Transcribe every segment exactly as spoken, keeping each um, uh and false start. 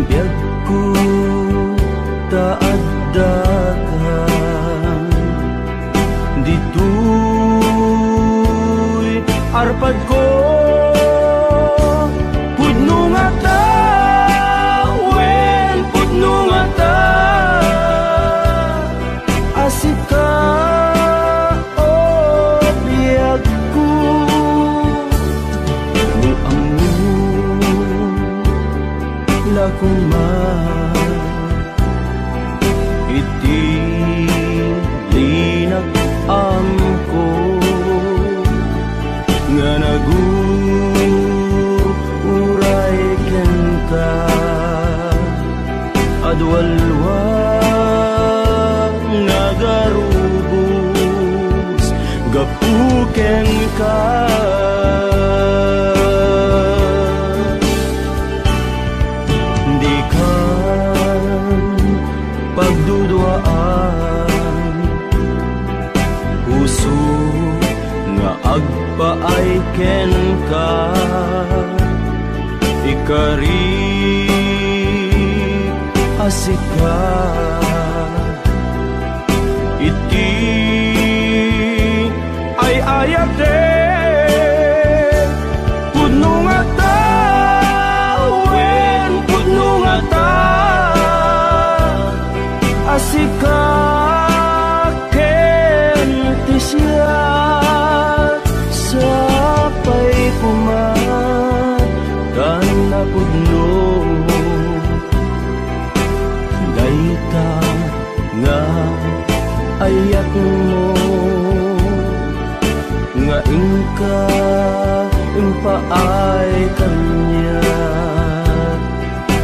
Biagko ta addaka ditoy arpadko, pudno ngata, wen pudno ngata a sika, o biagko. No ammo la koma iti linag-amko nga nagur-uray kenka, adualwa nagarubos gapu kenka. Dikan pagduduaan, puso nga agpaay kenka, ikarik a sika. Iti ay-ayatek, pudno ngata, wen pudno ngata a sika ken ti siak, sapay koma ta napudno dayta nga ayatmo, nga inka impaay kaniak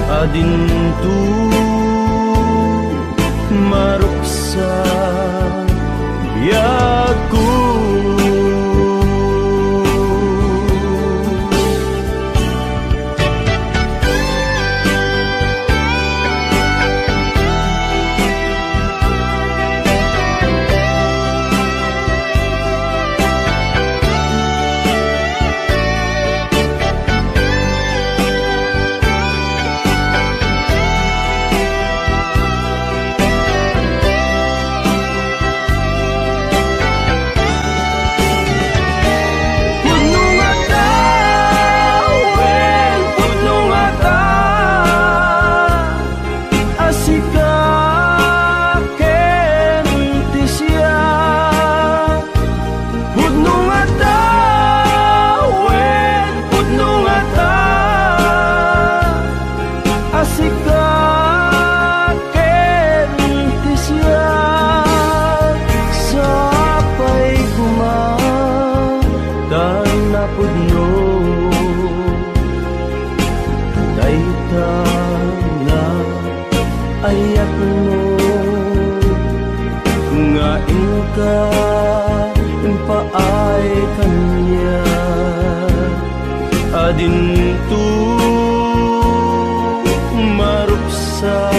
a dinto maruksa biagko. Pudno ngata, wen pudno ngata a sika ken ti siak. Pudno ngata, wen pudno ngata a sika ken ti siak, sapay koma ta napudno dayta nga ayatmo, nga inka impaay kaniak a dinto maruksa